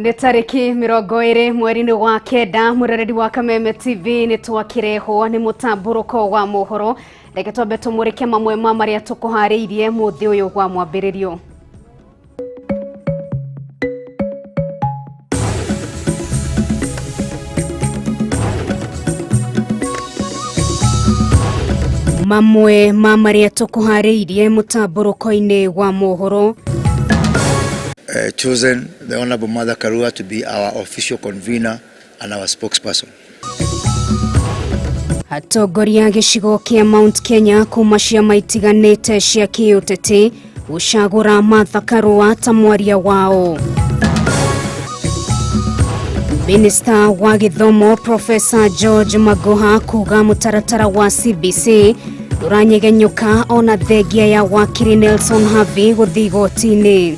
Nĩ tarĩki 20 mweri-inĩ wa 9, mwĩroreri wa Kameme TV, nĩ twakĩrehwo nĩ mũtambũrũko wa mohoro. Reke twambe tũmũrĩke mamwe ma marĩa tũkũharĩirie mũthĩ ũyũ wa mwambĩrĩrio. Mamwe ma marĩa tũkũharĩirie mũtambũrũko-inĩ wa mohoro: chosen the Honorable Martha Karua to be our official convener and our spokesperson. Atongoria gĩcigo kĩa Mount Kenya kuma ciama itiganĩte cia kĩũteti gũcagũra Martha Karua ta mwaria wao. Minista wa gĩthomo Professor George Magoha kuga mũtaratara wa CBC ndũranyegenyũka ona thengia ya wakiri Nelson Havi gũthiĩ igoti-inĩ.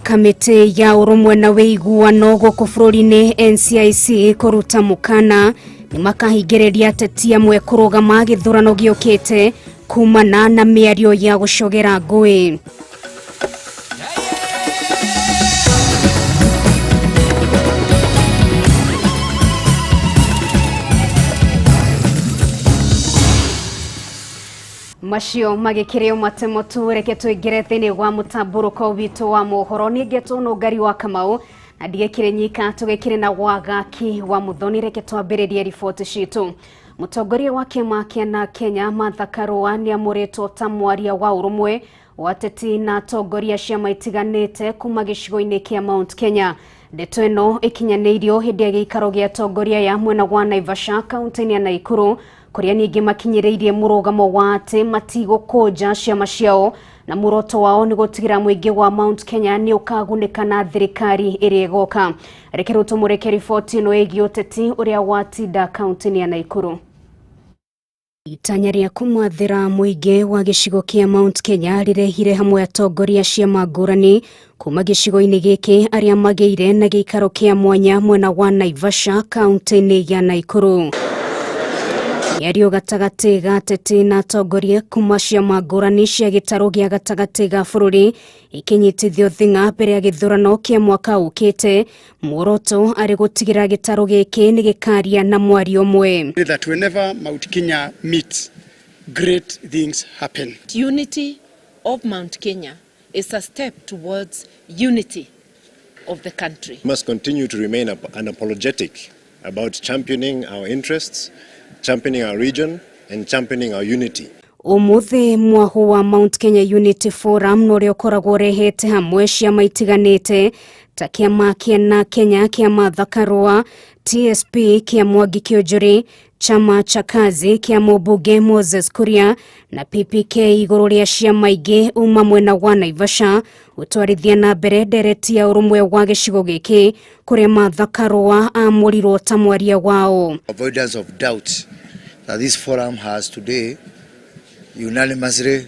Kamĩtĩ ya ũrũmwe na wĩiguano gũkũ bũrũri-inĩ NCIC kũruta mũkana nĩ makahingĩrĩria ateti amwe kũrũgama gĩthurano gĩũkĩte kumana na mĩario ya gũcogera ngũĩ. Macio magĩkĩrĩ o matemo tu, reke tũingĩre thĩinĩ wa mũtambũrũko witũ wa mohoro. Niĩ ngetwo Nũngari wa Kamau na ndigĩkĩrĩ nyika, tũgĩkĩrĩ na Wagaki wa Mũthoni. Reke twambĩrĩrie riboti citũ. Mũtongoria wa kĩama kĩa na Kenya Martha Karua nĩamũrĩtwo ta mwaria wa ũrũmwe wa ateti na atongoria ciama itiganĩte kuma gĩcigo-inĩ kĩa Mount Kenya. Ndeto ĩno ĩkinyanĩirio hĩndĩ ya gĩikaro gĩa atongoria aya mwena wa Naivasha, kaunti-inĩ ya Naikuru, kũrĩa ningĩ makinyĩrĩirie mũrũgamo wa atĩ matigũkũnja ciama ciao na muoroto wao nĩ gũtigĩra mũingĩ wa Mount Kenya nĩ ũkagunĩka na thirikari ĩrĩa ĩgoka. Reke rĩu tũmũrĩke riboti ĩno ĩgiĩ ũteti ũrĩa watinda kaunti-inĩ ya Naikuru. Itanya rĩa kũmathĩra mũingĩ wa gĩcigo kĩa Mount Kenya rĩrehire hamwe atongoria ciama ngũrani kuma gĩcigo-inĩ gĩkĩ arĩa magĩire na gĩikaro kĩa mwanya mwena wa Naivasha, kaunti-inĩ ya Naikuru. Mĩario gatagatĩ ga ateti na atongoria kuma ciama ngũrani cia gĩtarũ gĩa gatagatĩ ga bũrũri ikinyitithio thing'a mbere ya gĩthurano kĩa mwaka ũkĩte, muoroto arĩ gũtigĩra gĩtarũ gĩkĩ nĩ gĩkaria na mwario ũmwe. That whenever Mount Kenya meets, great things happen. Unity of Mount Kenya is a step towards unity of the country. We must continue to remain unapologetic about championing our interests, championing our region, and championing our unity. Ũmũthĩ mwahu wa Mount Kenya Unity Forum na ũrĩa ũkoragwo ũrehete hamwe ciama itiganĩte ta kĩama kĩa na Kenya kĩa Martha Karua, TSP kĩa Mwangi Kĩũnjũri, Chama cha Kazi kĩa mũmbunge Moses Kuria na PPK igũrũ rĩa ciama ingĩ uma mwena wa Naivasha gũtwarithia na mbere ndereti ya ũrũmwe wa gĩcigo gĩkĩ, kũrĩa Martha Karua amũrirwo ta mwaria wao. Avoidance of doubt that this forum has today unanimously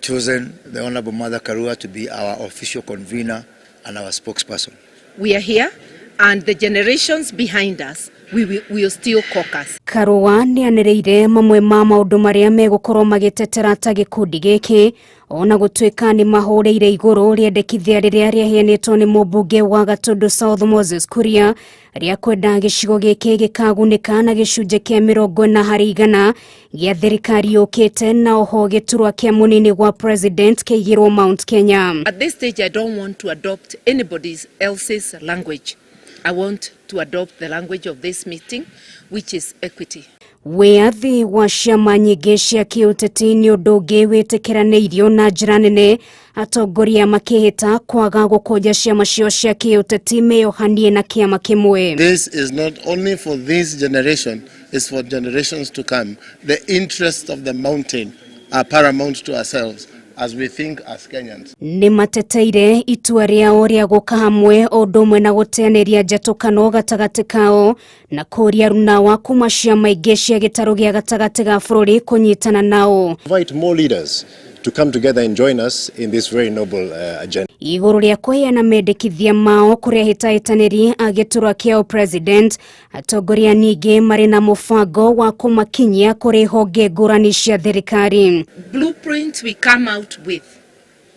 chosen the Honorable Martha Karua to be our official convener and our spokesperson. We are here, and the generations behind us, we will still caucus. Karua nĩ anĩrĩire mamwe ma maũndũ marĩa megũkorwo magĩtetera ta gĩkundi gĩkĩ, ona gũtuĩka nĩ mahũrĩire igũrũ rĩendekithia rĩrĩa rĩaheanĩtwo nĩ mũmbunge wa Gatundu South Moses Kuria rĩa kwenda gĩcigo gĩkĩ gĩkagunĩka na gĩcunjĩ kĩa 40% gĩa thirikari yũkĩte, na oho gĩturwa kĩa mũnini wa president kĩigĩrwo Mount Kenya. At this stage, I don't want to adopt anybody else's language. I want to adopt the language of this meeting, which is equity. Wĩyathi wa ciama nyingĩ cia kĩũteti nĩ ũndũ ũngĩ wĩtĩkĩranĩirio na njĩra nene, atongoria makĩhĩta kwaga gũkũnja ciama cio cia kĩũteti meyohanie na kĩama kĩmwe. This is not only for this generation, it's for generations to come. The interests of the mountain are paramount to ourselves as we think as Kenyans. Nĩ mateteire itua rĩao rĩa gũka hamwe o ũndũ ũmwe na gũteanĩria njatũkano gatagatĩ kao na kũria runawa kuma ciama ingĩ cia gĩtarũ gĩa gatagatĩ ga bũrũri kũnyitana nao. Invite more leaders to come together and join us in this very noble agenda. Igũrũ rĩa kũheana mendekithia mao kũrĩ ahĩtahĩtanĩri a gĩturwa kĩa president, atongoria ningĩ marĩ na mũbango wa kũmakinyia kũrĩ honge ngũrani cia thirikari. Blueprint we come out with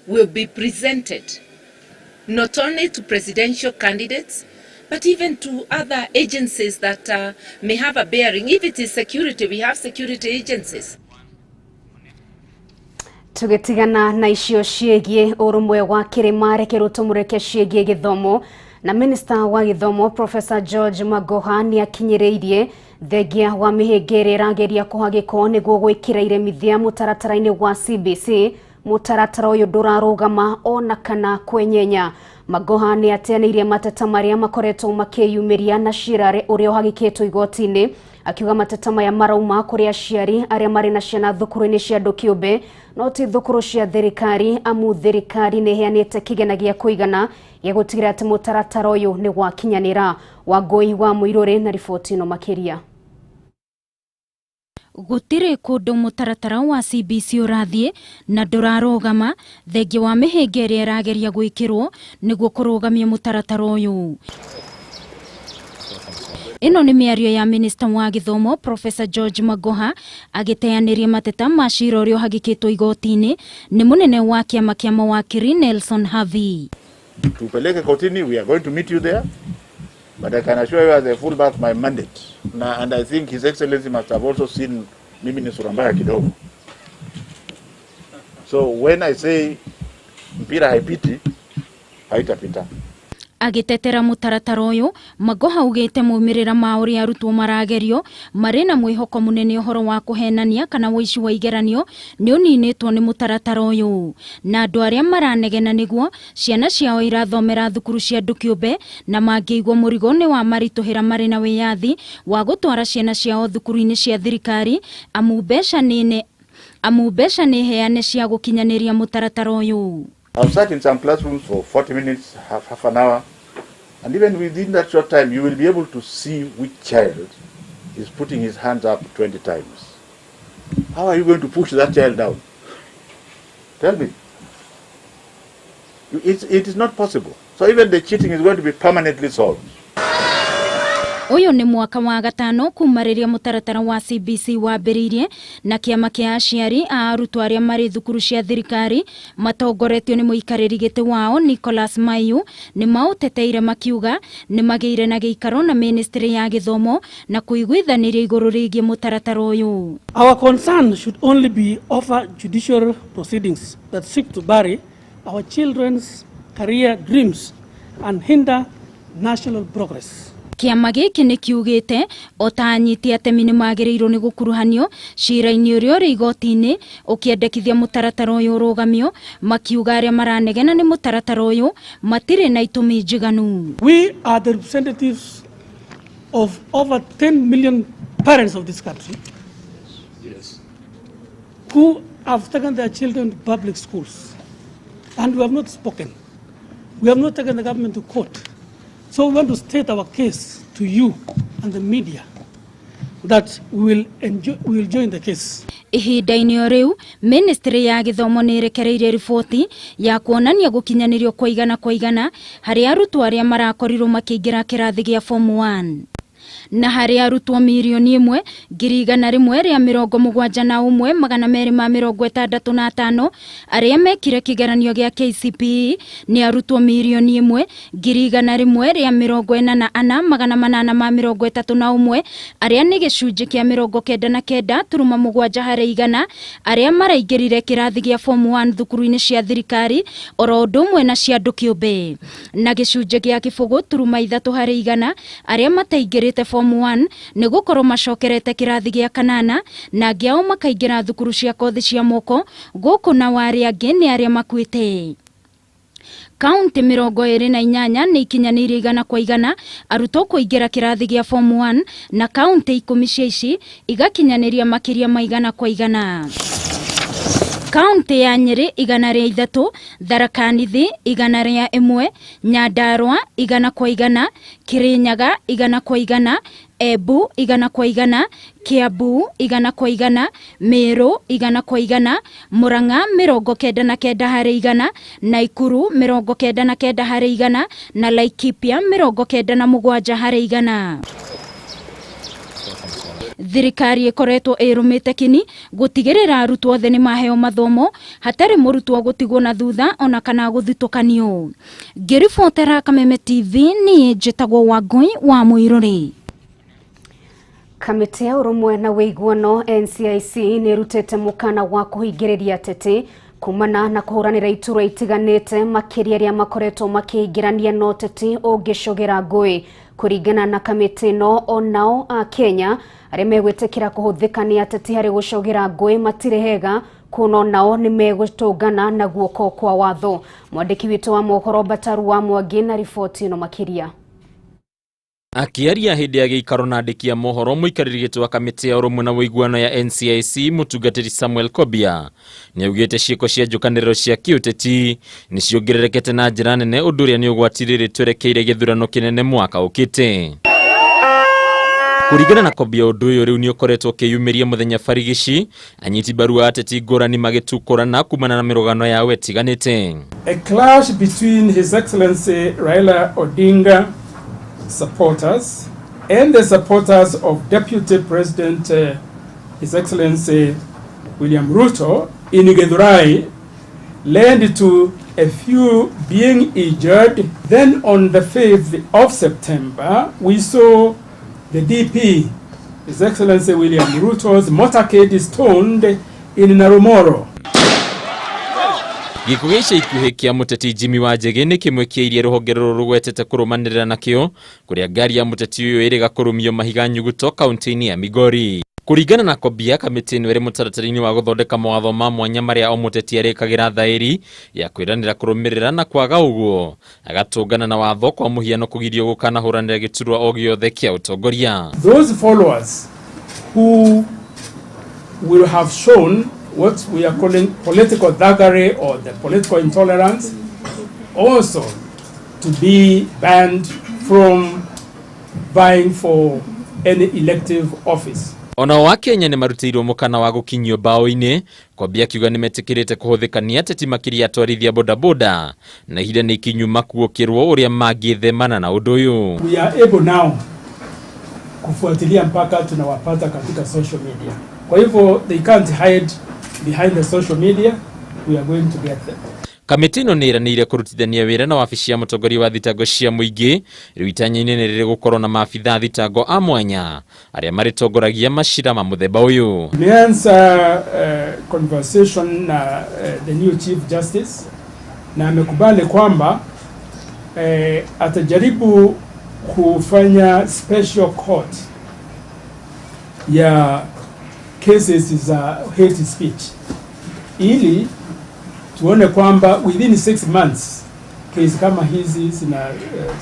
will be presented not only to presidential candidates, but even to other agencies that may have a bearing. If it is security, we have security agencies. Tũgĩtigana na icio ciĩgiĩ ũrũmwe wa kĩrĩma, reke tũmũreke ciĩgiĩ gĩthomo. Na minista wa gĩthomo Professor George Magoha nĩ akinyĩrĩirie thengia wa mĩhĩnga ĩrĩa ĩrageria kũhagĩkwo nĩguo gwĩkĩra iremithia mũtaratara-inĩ wa CBC. Mũtaratara ũyũ ndũrarũgama ona kana kwenyenya. Magoha nĩ ateanĩirie mateta marĩa makoretwo makĩyumĩria na cira ũrĩa ũhagĩkĩtwo igoti-inĩ, akiuga mateta maya marauma kũrĩ aciari arĩa marĩ na ciana thukuru-inĩ cia andũ kĩũmbe no ti thukuru cia thirikari, amu thirikari nĩ ĩheanĩte kĩgĩna gĩa kũigana gĩa gũtigĩrĩra atĩ mũtaratara ũyũ nĩ wakinyanĩra. Wangũi wa Mũirũrĩ na riboti ĩno makĩria. Gũtirĩ kũndũ mũtaratara wa CBC ũrathiĩ na ndũrarũgama thengia wa mĩhĩnga ĩrĩa ĩrageria gwĩkĩrwo nĩguo kũrũgamia mũtaratara ũyũ. Ĩno nĩ mĩario ya minista wa gĩthomo Professor George Magoha agĩteanĩria mateta ma cira ũrĩa ũhagĩkĩtwo igoti-inĩ nĩ mũnene wa kĩama kĩa mawakiri Nelson Havi. Tupeleke kotini, we are going to meet you there. But I can assure you as I full back my mandate. Na, and I think His Excellency must have also seen mimi ni sura mbaya kidogo. So when I say mpira haipiti, haitapita. Agĩtetera mũtaratara ũyũ, Magoha augĩte maumĩrĩra ma ũrĩa arutwo maragerio marĩ na mwĩhoko mũnene ũhoro wa kũhenania kana ũici wa igeranio nĩ ũninĩtwo nĩ mũtaratara ũyũ, na andũ arĩa maranegena nĩguo ciana ciao irathomera thukuru cia andũ kĩũmbe na mangĩigua mũrigo nĩ wa maritũhĩra marĩ na wĩyathi wa gũtwara ciana ciao thukuru-inĩ cia thirikari amu mbeca nĩ heane cia gũkinyanĩria mũtaratara ũyũ. I've sat in some classrooms for 40 minutes, half an hour, and even within that short time, you will be able to see which child is putting his hands up 20 times. How are you going to push that child down? Tell me. It is not possible. So even the cheating is going to be permanently solved. Ũyũ nĩ mwaka wa gatano kuma rĩrĩa mũtaratara wa CBC wambĩrĩirie na kĩama kĩa aciari a arutwo arĩa marĩ thukuru cia thirikari matongoretio nĩ mũikarĩri gĩtĩ wao Nicholas Maiyu nĩ maũteteire makiuga nĩ magĩire na gĩikaro na ministry ya gĩthomo na kũiguithanĩria igũrũ rĩgiĩ mũtaratara ũyũ. Our concern should only be over judicial proceedings that seek to bury our children's career dreams and hinder national progress. Kĩama gĩkĩ nĩ kiugĩte o ta anyiti atemi nĩ magĩrĩirwo nĩ gũkuruhanio cira-inĩ ũrĩa ũrĩ igoti-inĩ ũkĩendekithia mũtaratara ũyũ ũrũgamio, makiuga arĩa maranegena nĩ mũtaratara ũyũ matirĩ na itũmi njiganu. We are the representatives of over 10 million parents of this country. Yes. Who have taken their children to public schools, and we have not spoken. We have not taken the government to court. So we want to state our case to you and the media that we will join the case. Ihinda-inĩ o rĩu, ministry ya gĩthomo nĩ ĩrekereirie riboti ya kuonania gũkinyanĩrio kwa igana kwa igana harĩ arutwo arĩa marakorirwo makĩingĩra kĩrathi gĩa form 1. Na harĩ arutwo 1,171,265 arĩa mekire kĩgeranio gĩa KCPE nĩ arutwo 1,144,831 arĩa nĩ gĩcunjĩ kĩa 99.7 harĩ igana arĩa maraingĩrire kĩrathi gĩa form 1 thukuru-inĩ cia thirikari oro ũndũ ũmwe na cia andũ kĩũmbe, na gĩcunjĩ gĩa 0.3 harĩ igana arĩa mataingĩrĩte form 1 nĩ gũkorwo macokerete kĩrathi gĩa kanana na angĩ ao makaingĩra thukuru cia kothi cia moko gũkũ, na arĩa angĩ nĩ arĩa makuĩte. Kaunti 28 nĩ ikinyanĩirie igana kwa igana arutwo kũingĩra kĩrathi gĩa form 1 na kaunti 10 cia ici igakinyanĩria makĩria ma igana kwa igana. Kaunti ya Nyeri 103, Tharaka Nithi 101, Nyandarua 100 kwa 100, Kirinyaga 100 kwa 100, Embu 100%, Kiambu 100%, Meru 100%, Murang'a 99%, Naikuru 99% na Laikipia 97%. Thirikari ikoretwo ĩrũmĩte kini gũtigĩrĩra arutwo othe nĩ maheo mathomo hatarĩ mũrutwo gũtigwo na thutha ona kana gũthitũkanio. Ngĩribotera Kameme TV niĩ njĩtagwo Wangũi wa Mũirũrĩ. Kamĩtĩ ya ũrũmwe na wĩiguano NCIC nĩ ĩrutĩte mũkana wa kũhingĩrĩria ateti kumana na kũhũranĩra iturwa itiganĩte makĩria arĩa makoretwo makĩingĩrania na ũteti ũngĩcogera ngũĩ. Kũringana na kamĩtĩ ĩno, onao a Kenya arĩa megwĩtĩkĩra kũhũthĩka nĩ ateti harĩ gũcogera ngũĩ matirĩ hega kuona onao nĩ megũtũngana na guoko kwa watho. Mwandĩki witũ wa mohoro Bataru wa Mwangi na riboti ĩno makĩria. Akiaria hĩndĩ ya gĩikaro na andĩki a mohoro mũikarĩri gĩtĩ wa kamĩtĩ ya ũrũmwe na ũiguano ya NCIC mũtungatĩri Samuel Kobia nĩaugĩte ciĩko cia njũkanĩrĩro cia kĩũteti nĩciongererekete na njĩra nene ũndũ ũrĩa nĩ ũgwati rĩrĩ twerekeire gĩthurano kĩnene mwaka ũkĩte. Kũringana na Kobia, ũndũ ũyũ rĩu nĩ ũkoretwo ũkĩyumĩria mũthenya barigici anyiti mbaru a ateti ngũrani magĩtukũrana kumana na mĩrũgano yao ĩtiganĩte. A clash between His Excellency Raila Odinga supporters and the supporters of Deputy President His Excellency William Ruto in Githurai led to a few being injured. Then on the 5th of September, we saw the DP, His Excellency William Ruto's motorcade stoned in Narumoro. Gĩkuũ gĩa ica ikuhĩ kĩa mũteti Jimmy Wanjigi nĩ kĩmwe kĩa iria rũhonge rũrũ rũgwetete kũrũmanĩrĩra nakĩo kũrĩa ngari ya mũteti ũyũ ĩrĩga kũrũmio mahiga nyuguto kaunti-inĩ ya Migori. Kũringana na Kobia, kamĩtĩ ĩno ĩrĩ mũtaratara-inĩ wa gũthondeka mawatho ma mwanya marĩa o mũteti arĩkagĩra thaĩri ya kwĩranĩra kũrũmĩrĩra na kwaga ũguo agatũngana na watho kwa mũhiano kũgirio gũkanahũranĩra gĩturwa o gĩothe kĩa ũtongoria. Those followers who will have shown what we are calling political thuggery or the political intolerance also to be banned from vying for any elective office. Ona wa Kenya nĩ marutĩirwo mũkana wa gũkinyio mbaũ-inĩ. Kobia akiuga nĩmetĩkĩrĩte kũhũthĩka nĩ ateti makĩria atwarithia bodaboda na ihinda nĩ ikinyu makuũkĩrwo ũrĩa mangĩthemana na ũndũ ũyũ. We are able now kufuatilia mpaka tunawapata katika social media. Kwa hivyo they can't hide behind the social media, we are going to get them. Kamĩtĩ ĩno nĩ ĩranĩire kũrutithania wĩra na wabici ya mũtongoria wa thitango cia mũingĩ rĩu itanya-inĩ nĩ rĩrĩ gũkorwo na maabitha thitango a mwanya arĩa marĩtongoragia macira ma mũthemba ũyũ. Tumeanza conversation na the new Chief Justice na amekubali kwamba atajaribu kufanya special court ya cases za hate speech ili tuone kwamba within 6 months case kama hizi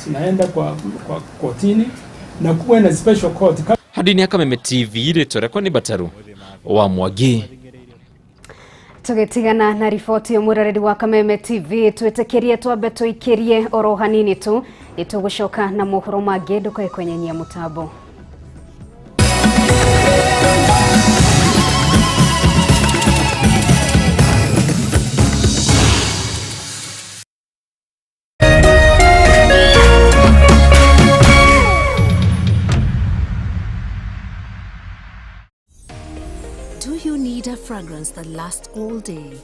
zinaenda kwa kotini na kuwe na special court. Hadi ya Kameme TV rĩtwa ni Bataru wa Mwangi. Tũgĩtigana na riboti ya mũroreri wa Kameme TV twĩtĩkĩrie twambe tũikĩrie oro hanini tu nĩtũgũcoka na mohoro mangĩ ndũkae kwenyenyia mũtambo. Do you need a fragrance that lasts all day?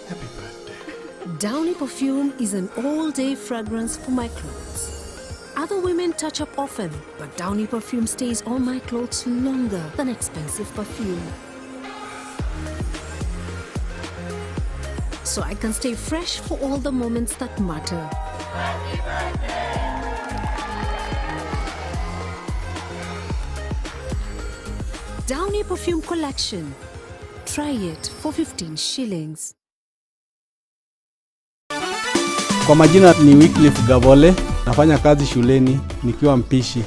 Happy birthday. Downy perfume is an all-day fragrance for my clothes. Other women touch up often, but Downy perfume stays on my clothes longer than expensive perfume. So I can stay fresh for all the moments that matter. Happy birthday! Downy Perfume Collection. Try it for 15 shillings. Kwa majina ni Wycliffe Gavole, nafanya kazi shuleni nikiwa mpishi.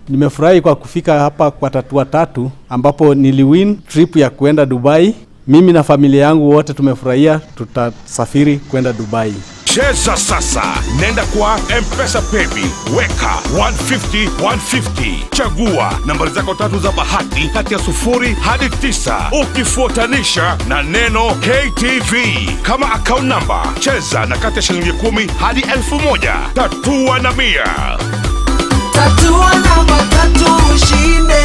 Nimefurahi kwa kufika hapa kwa Tatua Tatu ambapo niliwin trip ya kuenda Dubai. Mimi na familia yangu wote tumefurahia, tutasafiri kwenda Dubai. Cheza sasa, nenda kwa M-Pesa Paybill, weka 150 150, chagua nambari zako tatu za bahati kati ya 0 hadi 9, ukifuatanisha na neno KTV kama account number. Cheza na kati ya shilingi 10 hadi 1000. Tatua na 100. Tatua namba tatu ushinde.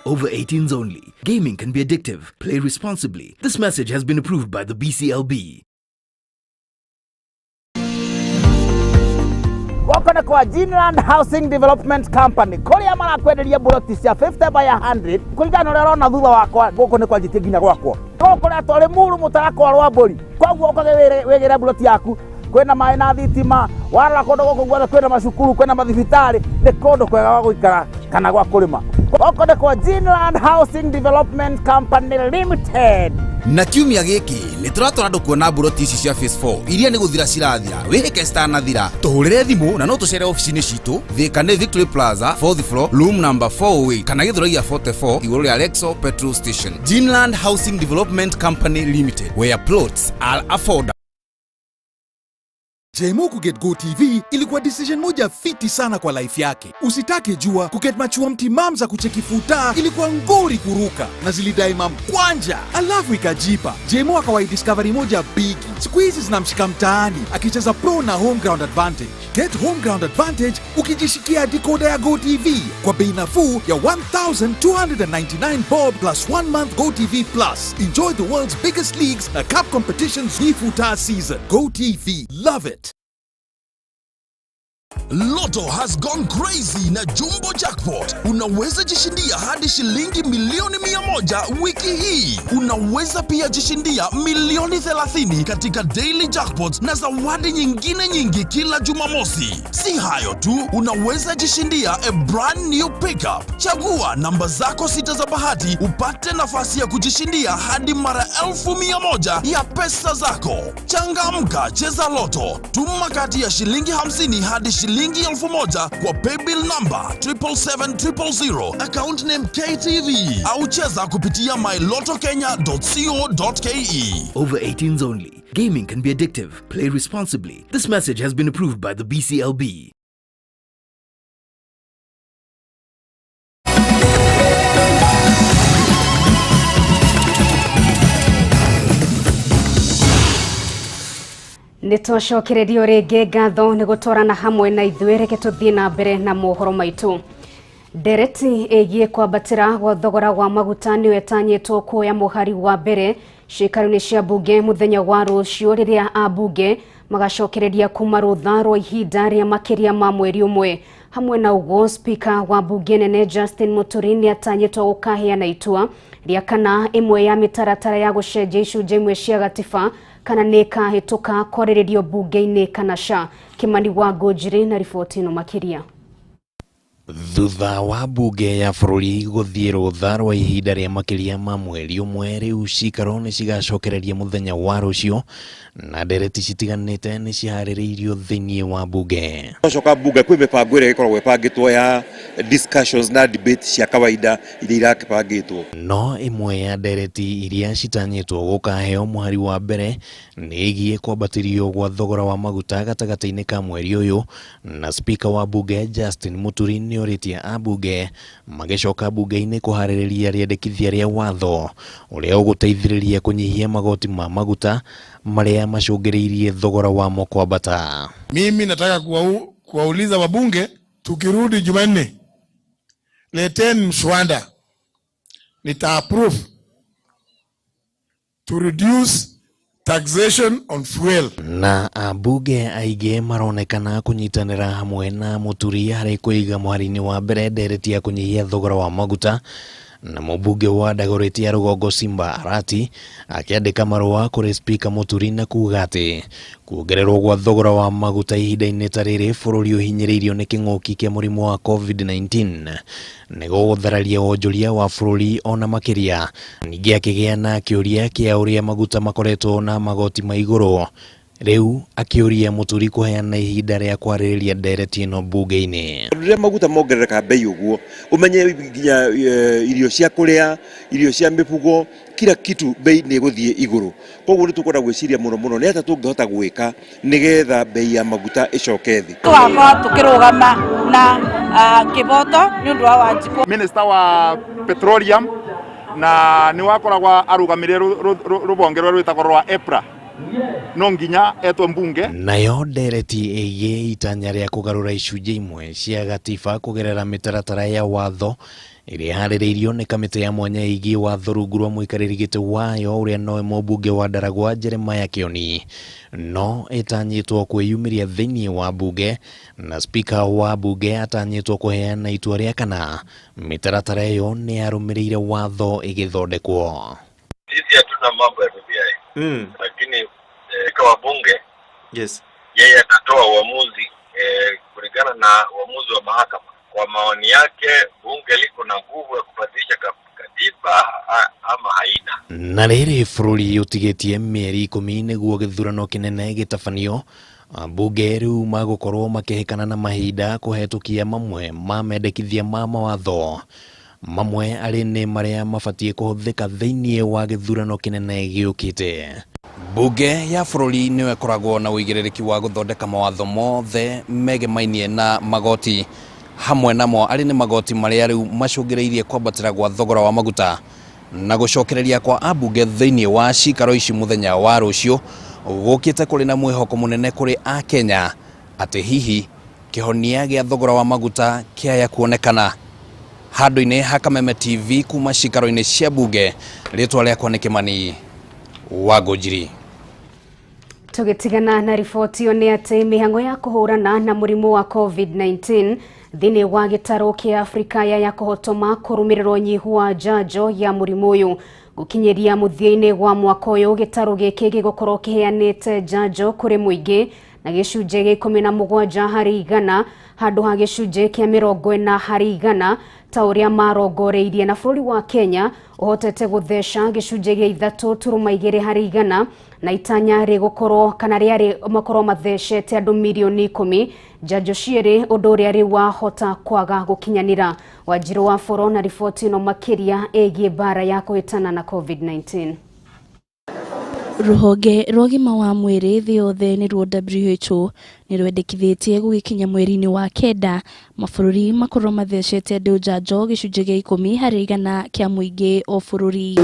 Over 18s only. Gaming can be addictive. Play responsibly. This message has been approved by the BCLB. Gũkũ nĩ kwa Greenland Housing Development Company kũrĩa marakwenderia mburoti cia 50 by 100 kũringana na ũrĩa ũrona thutha wakwa. Gũkũ nĩ kwanjĩtie nginya gwakwo gũkũ retwo Limuru mũtarakwa rwa mbũri. Koguo ũkage wĩgĩre mburoti yaku, kwĩna maĩ na thitima. Warora kũndũ gũkũ guothe kwĩna macukuru, kwĩna mathibitarĩ, nĩ kũndũ kwega gwa gũikara kana gwa kũrĩma. Gũkũ nĩ kwa Greenland Housing Development Company Limited. Na kiumia gĩkĩ nĩ tũratwara andũ kuona mburoti ici cia phase 4 iria nĩ gũthira cirathira. Wĩhĩke citanathira, tũhũrĩre thimũ na no tũcere ofici-inĩ citũ Thika nĩ Victory Plaza, 4th floor, room number 408, kana Gĩthũrai ya 44 igũrũ rĩa Lexo petrol station. Greenland Housing Development Company Limited, where plots are affordable. Jemo kuget Go TV ilikuwa decision moja fiti sana kwa life yake. Usitake jua kuget machua mtimam za kucheki futa ilikuwa ngori kuruka na zilidai mamkwanja, alafu ikajipa. Jemo akawai discovery moja bigi. Siku hizi zinamshika mtaani akicheza pro na home ground advantage. Get home ground advantage ukijishikia decoder ya Go TV kwa bei nafuu ya 1299 bob plus 1 month Go TV Plus. Enjoy the world's biggest leagues na cup competitions hii futa season. Go TV. Love it. Lotto has gone crazy na Jumbo Jackpot. Unaweza jishindia hadi shilingi milioni 100 wiki hii. Unaweza pia jishindia milioni 30 katika daily jackpots na zawadi nyingine nyingi kila Jumamosi. Si hayo tu, unaweza jishindia a brand new pickup. Chagua namba zako sita za bahati upate nafasi ya kujishindia hadi mara 100,000 ya pesa zako. Changamka, cheza Lotto. Tuma kati ya shilingi 50 hadi shilingi 1000 kwa paybill number 777 000, account name KTV, au cheza kupitia mylottokenya.co.ke. Over 18s only. Gaming can be addictive. Play responsibly. This message has been approved by the BCLB. Nĩ twacokererio rĩngĩ ngatho nĩ gũtwarana hamwe na ithuĩ. Reke tũthiĩ na mbere na mohoro maitũ. Ndereti ĩgiĩ kwambatĩra gwa thogora wa maguta nĩyo ĩtanyĩtwo kuoya mũhari wa mbere ciikaro-inĩ cia mbunge mũthenya wa rũciũ, rĩrĩa ambunge magacokereria kuma rũtha rwa ihinda rĩa makĩria ma mweri ũmwe. Hamwe na ũguo, spika wa mbunge nene Justin Muturi nĩ atanyĩtwo gũkaheana itua rĩa kana ĩmwe ya mĩtaratara ya gũcenjia icunjĩ imwe cia gatiba kana nĩ ĩkahĩtũka kwarĩrĩrio mbunge-inĩ kana ca. Kimani wa Ngũnjiri na riboti ĩno makĩria. Thutha wa mbunge ya bũrũri gũthiĩ rũtha rwa ihinda rĩa makĩria ma mweri ũmwe, rĩu cikaro nĩ cigacokereria mũthenya wa rũciũ na ndereti citiganĩte nĩ ciharĩrĩirio thĩinĩ wa mbunge. Twacoka mbunge kwĩ mĩbango ĩrĩa ĩkoragwo ĩbangĩtwo ya discussions na debate cia kawaida iria irakĩbangĩtwo. No ĩmwe ya ndereti iria citanyĩtwo gũkaheo mũhari wa mbere nĩ ĩgiĩ kwambatĩrio gwa thogora wa maguta gatagatĩ-inĩ ka mweri ũyũ, na spika wa mbunge Justin Muturi nĩorĩtie ambunge magĩcoka mbunge-inĩ kũharĩrĩria rĩendekithia rĩa watho ũrĩa ũgũteithĩrĩria kũnyihia magoti ma maguta marĩa macũngĩrĩirie thogora wamo kwambata. Mimi nataka kuwauliza wabunge, tukirudi Jumanne, leteni mswada nita approve to reduce taxation on fuel. Na ambunge aingĩ maronekana kũnyitanĩra hamwe na Muturi harĩ kũiga mũhari-inĩ wa mbere ndereti ya kũnyihia thogora wa maguta, na mũmbunge wa Dagoretti ya rũgongo Simba Arati akĩandĩka marũa kũrĩ spika Muturi na kuga atĩ kuongererwo gwa thogora wa maguta ihinda-inĩ ta rĩrĩ bũrũri ũhinyĩrĩirio nĩ kĩng'ũki kĩa mũrimũ wa COVID-19 nĩ gũgũthararia wonjoria wa bũrũri ona makĩria. Ningĩ akĩgĩa na kĩũria kĩa ũrĩa maguta makoretwo na magoti ma igũrũ. Rĩu akĩũria Mũturi kũheana ihinda rĩa kwarĩrĩria ndereti ĩno mbunge-inĩ. Rĩrĩa maguta mongerereka bei ũguo ũmenye nginya irio cia kũrĩa, irio cia mĩbugo, kila kitu bei nĩ ĩgũthiĩ igũrũ. Koguo nĩ tũkwenda gwĩciria mũno mũno nĩ atĩa tũngĩhota gwĩka nĩgetha bei ya maguta ĩcoke thĩ. Tũgakorwo tũkĩrũgama na kĩboto nĩ ũndũ wa Wanjikũ. Minister wa petroleum na nĩ wakoragwo arũgamĩrĩire rũbonge rũrĩa rwĩtagwo rwa EPRA no nginya etwo mbunge. Nayo ndereti ĩgiĩ itanya rĩa kũgarũra icunjĩ imwe cia gatiba kũgerera mĩtaratara ya watho ĩrĩa ĩharĩrĩirio nĩ kamĩtĩ ya mwanya ĩgiĩ watho rungu rwa mũikarĩri gĩtĩ wayo ũrĩa nowe mũmbunge wa Ndaragwa Jeremiah Kĩoni no ĩtanyĩtwo kwĩyumĩria thĩinĩ wa mbunge na spika wa mbunge atanyĩtwo kũheana itua rĩa kana mĩtaratara ĩyo nĩ yarũmĩrĩire watho ĩgĩthondekwo. Sisi hatuna mambo ya BBI lakini spika wa bunge yes, yeye atatoa uamuzi kulingana na uamuzi wa mahakama. Kwa maoni yake bunge liko na nguvu ya kubadilisha katiba ama haina. Na rĩrĩ bũrũri ũtigĩtie mĩeri 10 nĩguo gĩthurano kĩnene gĩtabanio, ambunge rĩu magũkorwo makĩhĩkana na mahinda kũhetũkia mamwe ma mendekithia ma mawatho mamwe arĩ nĩ marĩa mabatiĩ kũhũthĩka thĩinĩ wa gĩthurano kĩnene gĩũkĩte. Bunge ya bũrũri nĩyo ĩkoragwo na ũigĩrĩrĩki wa gũthondeka mawatho mothe megemainie na magoti hamwe namo arĩ nĩ magoti marĩa rĩu macũngĩrĩirie kwambatĩra gwa thogora wa maguta na gũcokereria kwa ambunge thĩinĩ wa cikaro ici mũthenya wa rũciũ gũkĩte kũrĩ na mwĩhoko mũnene kũrĩ Akenya atĩ hihi kĩhonia gĩa thogora wa maguta kĩaya kuonekana. Handũ-inĩ ha Kameme TV kuma cikaro-inĩ cia bunge, rĩtwa rĩakwa nĩ Kĩmani wa Ngũnjiri. Tũgĩtigana na riboti ĩyo nĩ atĩ mĩhang'o ya kũhũrana na mũrimũ wa COVID-19 thĩinĩ wa gĩtarũ kĩa Afrika ya kũhotoma kũrũmĩrĩrwo ũnyihu wa njanjo ya mũrimũ ũyũ gũkinyĩria mũthia-inĩ wa mwaka ũyũ gĩtarũ gĩkĩ gĩgũkorwo kĩheanĩte njanjo kũrĩ mũingĩ na gĩcunjĩ gĩa 17 harĩ igana handũ ha gĩcunjĩ kĩa 40 harĩ igana ta ũrĩa marongoreirie na bũrũri wa Kenya ũhotete gũtheca gĩcunjĩ gĩa 3.2 harĩ igana na itanya rĩgũkorwo kana rĩarĩ makorwo mathecete andũ mirioni 10 njanjo cierĩ ũndũ ũrĩa rĩu wahota kwaga gũkinyanĩra. Wanjirũ wa Boro na riboti ĩno makĩria ĩgiĩ mbara ya kũhĩtana na COVID-19. Rũhonge rwa ũgima wa mwĩrĩ thĩ yothe nĩruo WHO nĩ rwendekithĩtie gũgĩkinya mweri-inĩ wa 9 mabũrũri makorwo mathecete andũ njanjo gĩcunjĩ gĩa 10 harĩ igana kĩa mũingĩ o bũrũri.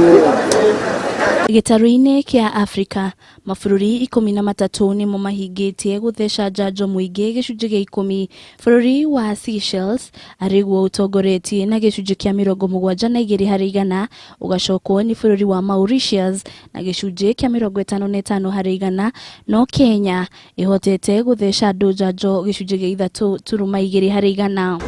Gĩtarũ-inĩ kĩa Afrika mabũrũri 13 nĩmo mahingĩtie gũtheca njanjo mũingĩ gĩcunjĩ gĩa 10. Bũrũri wa Seychelles arĩguo ũtongoretie na gĩcunjĩ kĩa 72 harĩ igana, ũgacokwo nĩ bũrũri wa Mauritius na gĩcunjĩ kĩa 55 harĩ igana, no Kenya ĩhotete gũtheca andũ njanjo gĩcunjĩ gĩa 3.2 harĩ igana.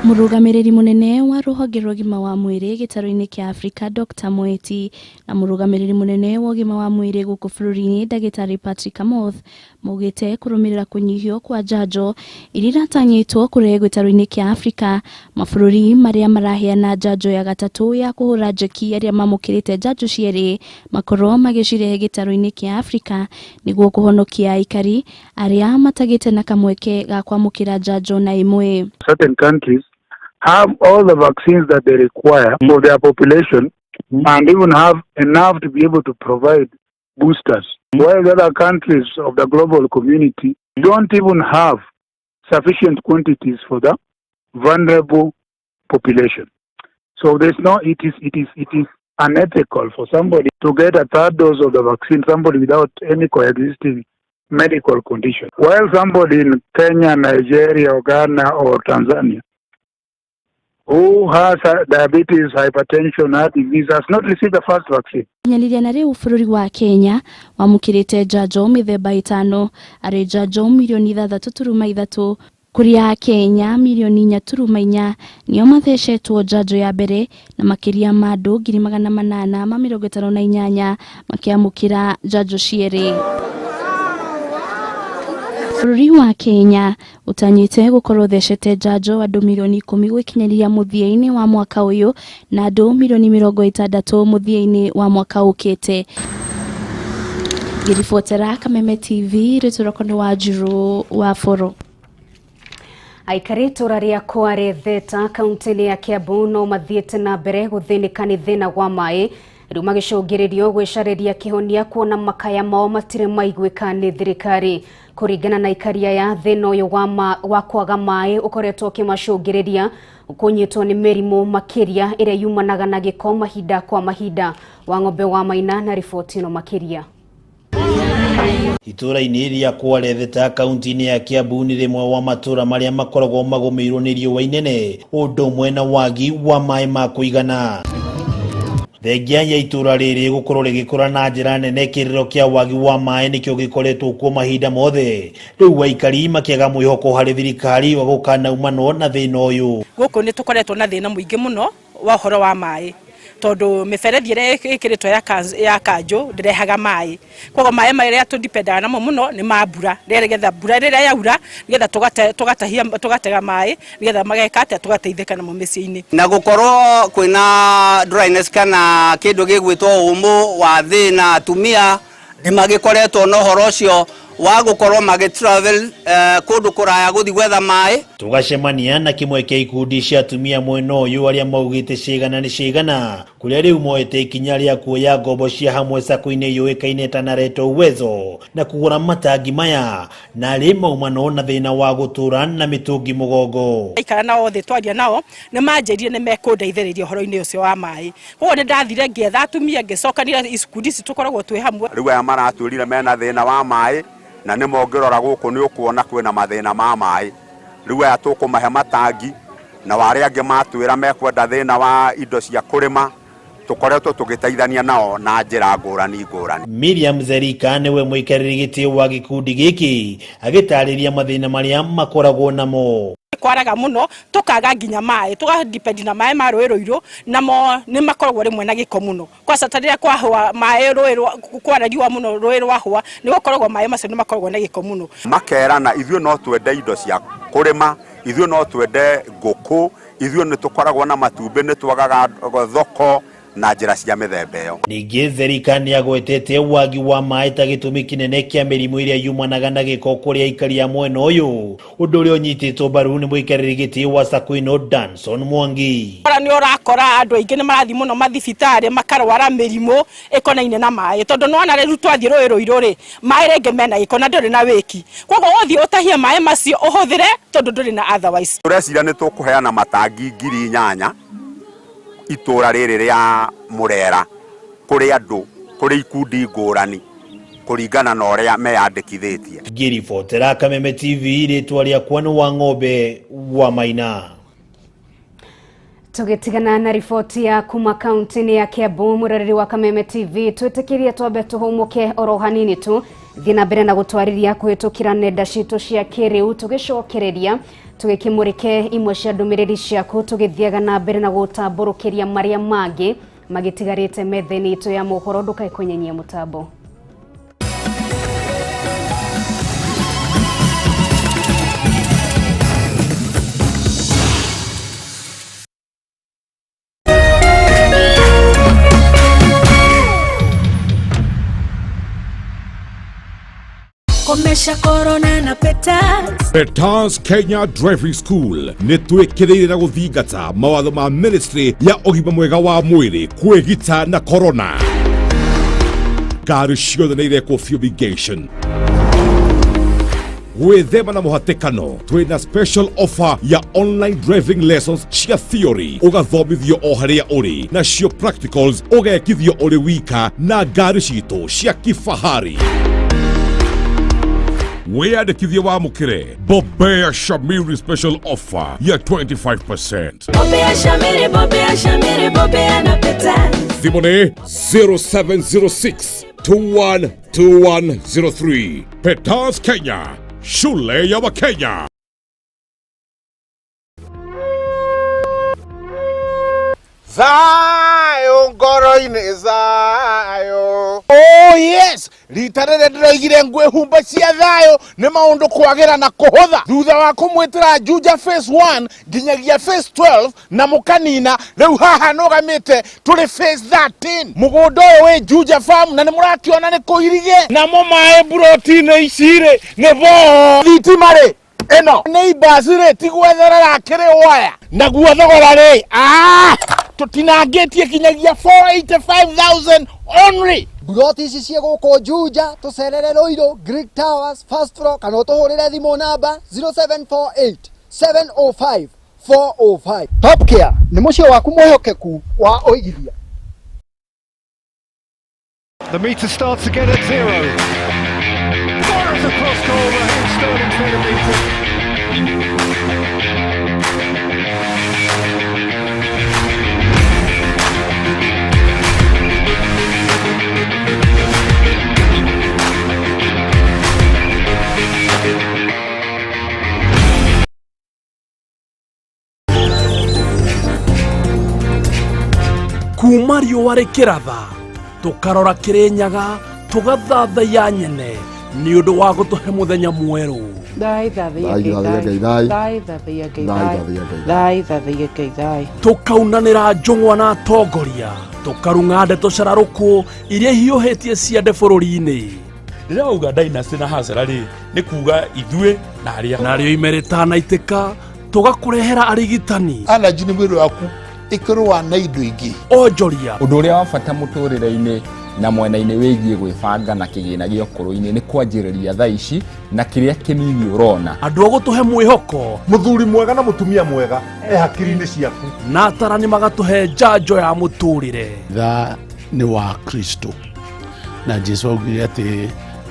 Mũrũgamĩrĩri mũnene wa rũhonge rwa ũgima wa mwĩrĩ gĩtarũ-inĩ kĩa Afrika Dr. Moeti na mũrũgamĩrĩri mũnene wa ũgima wa mwĩrĩ gũkũ bũrũri-inĩ Ndagĩtarĩ Patrick Amoth maugĩte kũrũmĩrĩra kũnyihio kwa njanjo iria iratanyĩtwo kũrehe gĩtarũ-inĩ kĩa Afrika mabũrũri marĩa maraheana njanjo ya gatatũ ya kũhũra njeki arĩa mamũkĩrĩte njanjo cierĩ makorwo magĩcirehe gĩtarũ-inĩ kĩa Afrika nĩguo kũhonokia aikari arĩa matagĩte na kamweke ga kwamũkĩra njanjo na ĩmwe. Certain countries have all the vaccines that they require for their population and even have enough to be able to provide boosters, while the other countries of the global community don't even have sufficient quantities for the vulnerable population. So there's no, it is unethical for somebody to get a third dose of the vaccine, somebody without any coexisting medical condition, while somebody in Kenya, Nigeria, or Ghana or Tanzania who has diabetes, hypertension, heart disease has not received the first vaccine. Kinyanĩria na rĩu bũrũri wa Kenya wamũkĩrĩte njanjo mĩthemba 5 arĩ njanjo mirioni 6.3 kũrĩa Kenya mirioni 4.4 nĩo mathecetwo njanjo ya mbere na makĩria ma andũ 858 makĩamũkĩra njanjo cierĩ. Bũrũri wa Kenya ũtanyĩte gũkorwo ũthecete njanjo andũ mirioni 10 gũkinyĩria mũthia-inĩ wa mwaka ũyũ na andũ mirioni 60 mũthia-inĩ wa mwaka ũkĩte. Ngĩribotera Kameme TV rĩtwa rĩakwa nĩ Wanjiru wa Boro. Aikari itũra rĩa Kware Theta kaunti-inĩ ya Kiambu no mathiĩte na mbere gũthĩnĩka nĩ thĩna wa maĩ rĩu magĩcũngĩrĩrio gwĩcarĩria kĩhonia kuona makaya mao matirĩ maiguĩka nĩ thirikari. Kũringana na aikari aya, thĩna ũyũ wa kwaga maĩ ũkoretwo ũkĩmacũngĩrĩria kũnyitwo nĩ mĩrimũ makĩria ĩrĩa yumanaga na gĩko mahinda kwa mahinda. Wang'ombe wa Maina na riboti ĩno makĩria. Itũra-inĩ rĩa Kware Theta kaunti-inĩ ya Kiambu nĩ rĩmwe wa matũra marĩa makoragwo magũmĩirwo nĩ riũa inene ũndũ ũmwe na wagi wa maĩ ma kũigana. Thengia ya itũra rĩrĩ gũkorwo rĩgĩkũra na njĩra nene, kĩrĩro kĩa wagi wa maĩ nĩkĩo gĩkoretwo kuo mahinda mothe. Rĩu aikari makĩaga mwĩhoko harĩ thirikari wa gũkanaumanwo na thĩna ũyũ. Gũkũ nĩ tũkoretwo na thĩna mũingĩ mũno wa ũhoro wa maĩ, tondũ mĩberethi ĩrĩa ĩkĩrĩtwo ya kanjũ ndĩrehaga maĩ. Koguo maĩ marĩa tũdipendaga namo mũno nĩ ma mbura, nĩgetha mbura rĩrĩa yaura nĩgetha tũgatega maĩ nĩgetha mageka atĩa, tũgateithĩka namo mĩciĩ-inĩ. Na gũkorwo kwĩna dryness kana kĩndũ gĩgwĩtwo ũmũ wa thĩna, atumia nĩ magĩkoretwo na ũhoro ũcio wa gũkorwo magĩ travel kũndũ kũraya gũthiĩ gwetha maĩ. Tũgacemania na kĩmwe kĩa ikundi cia atumia mwena ũyũ arĩa maugĩte cigana nĩ cigana, kũrĩa rĩu moete ikinya rĩa kuoya ngombo cia hamwe sacco-inĩ yũĩkaine ta Nareto Uwezo na kũgũra matangi maya, na arĩ maumano na thĩna wa gũtũra na mĩtũngi mũgongo. Aikara nao othe twaria nao nĩ manjĩrire nĩ mekũndeithĩrĩria ũhoro-inĩ ũcio wa maĩ. Koguo nĩ ndathire ngĩetha atumia ngĩcokanĩra ikundi ici tũkoragwo twĩ hamwe. Rĩu aya maratwĩrire mena thĩna wa maĩ, na nĩ mongĩrora gũkũ nĩ ũkuona kwĩna mathĩna ma maĩ. Rĩu aya tũkũmahe matangi, na arĩa angĩ matwĩra mekwenda thĩna wa indo cia kũrĩma, tũkoretwo tũgĩteithania nao na njĩra ngũrani ngũrani. Miriam Zerika nĩwe mũikarĩri gĩtĩ wa gĩkundi gĩkĩ agĩtarĩria mathĩna marĩa makoragwo namo. Kwaraga mũno tũkaga nginya maĩ, tũgadepend na maĩ ma rũĩ Rũirũ, namo nĩ makoragwo rĩmwe na gĩko mũno. Kwaca ta rĩrĩa kwahũa maĩ rũĩ rwa, kwara riũa mũno rũĩ rwahũa, nĩ gũkoragwo maĩ macio nĩ makoragwo na gĩko mũno. Makerana ithuĩ no twende indo cia kũrĩma, ithuĩ no twende ngũkũ, ithuĩ nĩ tũkoragwo na matumbĩ, nĩ twagaga thoko na njĩra cia mĩthemba ĩyo. Ningĩ Zerika nĩ agwetete wagi wa maĩ ta gĩtũmi kĩnene kĩa mĩrimũ ĩrĩa yumanaga na gĩko kũrĩ aikari a mwena ũyũ, ũndũ ũrĩa ũnyitĩtwo mbaru nĩ mũikarĩri gĩtĩ wa sacco ĩno Danson Mwangi. Ora nĩ ũrakora andũ aingĩ nĩ marathiĩ mũno mathibitarĩ makarwara mĩrimũ ĩkonaine na maĩ, tondũ nĩwona rĩu twathiĩ rũĩ Rũirũ rĩ, maĩ rĩngĩ mena gĩko na ndũrĩ na wĩki, koguo ũthiĩ ũtahie maĩ macio ũhũthĩre tondũ ndũrĩ na otherwise. Tũreciria nĩ tũkũheana matangi 8,000 itũra rĩrĩ rĩa Murera kũrĩ andũ, kũrĩ ikundi ngũrani kũringana na ũrĩa meyandĩkithĩtie. Ngĩribotera Kameme TV, rĩtwa rĩakwa nĩ Wang'ombe wa Maina. Tũgĩtigana na riboti ya kuma kaunti-inĩ ya Kiambu, mũroreri wa Kameme TV, twĩtĩkĩrie twambe tũhũmũke oro hanini tu, thiĩ na mbere na gũtwarĩria kũhĩtũkĩra nenda citũ cia kĩrĩu, tũgĩcokereria tũgĩkĩmũrĩke imwe cia ndũmĩrĩri ciaku, tũgĩthiaga na mbere na gũtambũrũkĩria marĩa mangĩ magĩtigarĩte metha-inĩ itũ ya mohoro. Ndũkae kũnyenyia mũtambo. Komesha corona na Petals. Petals Kenya Driving School nĩ twĩkĩrĩire na gũthingata mawatho ma Ministry ya ũgima mwega wa mwĩrĩ kwĩgita na corona. Ngari ciothe nĩ irekwo fumigation. Gwĩthema na mũhatĩkano, twĩna special offer ya online driving lessons cia theory, ũgathomithio o harĩa ũrĩ, nacio practicals ũgekithio ũrĩ wika na ngari citũ cia kifahari. Wĩyandĩkithie wamũkĩre Bobea Shamiri special offer ya 25%. Bobea Shamiri, Bobea Shamiri, Bobea na Petals. Thimũ nĩ 0706 212103. Petals Kenya, shule ya Wakenya. Thayo ngoro Ngoro-inĩ zayo. Oh yes, rita rĩrĩa ndĩroigire ngwĩhumba cia thayũ nĩ maũndũ kwagĩra na kũhũtha thutha wa kũmwĩtĩra Juja phase 1 nginyagia phase 12 na mũkanina rĩu haha nũgamĩte tũrĩ phase 13. Mũgũnda ũyũ wĩ Juja farm na nĩ mũrakĩona nĩ kũirige namo maĩ mburoti-inĩ ici rĩ nĩ boo thitima rĩ ĩno nĩ ibasi rĩ ti gwetherera kĩrĩ waya naguo thogora rĩ tũtinangĩtie kinyagia 485,000 only. Mburoti ici ciĩ gũkũ Juja, tũcerere Ruiru, Greek Towers, first floor, kana ũtũhũrĩre thimũ namba 0748 705 405. Top Care nĩ mũciĩ waku mwĩhokeku wa ũigithia. The meter starts again at 0. Fires across goal, Raheem Sterling's header beaten. Kuma riũa rĩkĩratha tũkarora Kĩrĩnyaga tũgathathaiya nyene nĩ ũndũ wa gũtũhe mũthenya mwerũ. Tũkaunanĩra njũng'wa na atongoria tũkarung'a ndeto cararũkũ iria hiũhĩtie ciande bũrũri-inĩ. Rĩrĩa wauga dynasty na hasara rĩ nĩ kuga ithuĩ na arĩa narĩo ime rĩtanaitĩka tũgakũrehera arigitani. Allergy nĩ mwĩrĩ waku ĩkĩrũa na indo ingĩ. Onjoria. Ũndũ ũrĩa wa bata mũtũrĩre-inĩ na mwena-inĩ wĩgiĩ gwĩbanga na kĩgĩna gĩa ũkũrũ-inĩ nĩ kwanjĩrĩria thaa ici na kĩrĩa kĩnini ũrona. Andũ a gũtũhe mwĩhoko. Mũthuri mwega na mũtumia mwega e hakiri-inĩ ciaku. Na atarani magatũhe njanjo ya mũtũrĩre. Tha nĩ wa Kristo na Jesu augire atĩ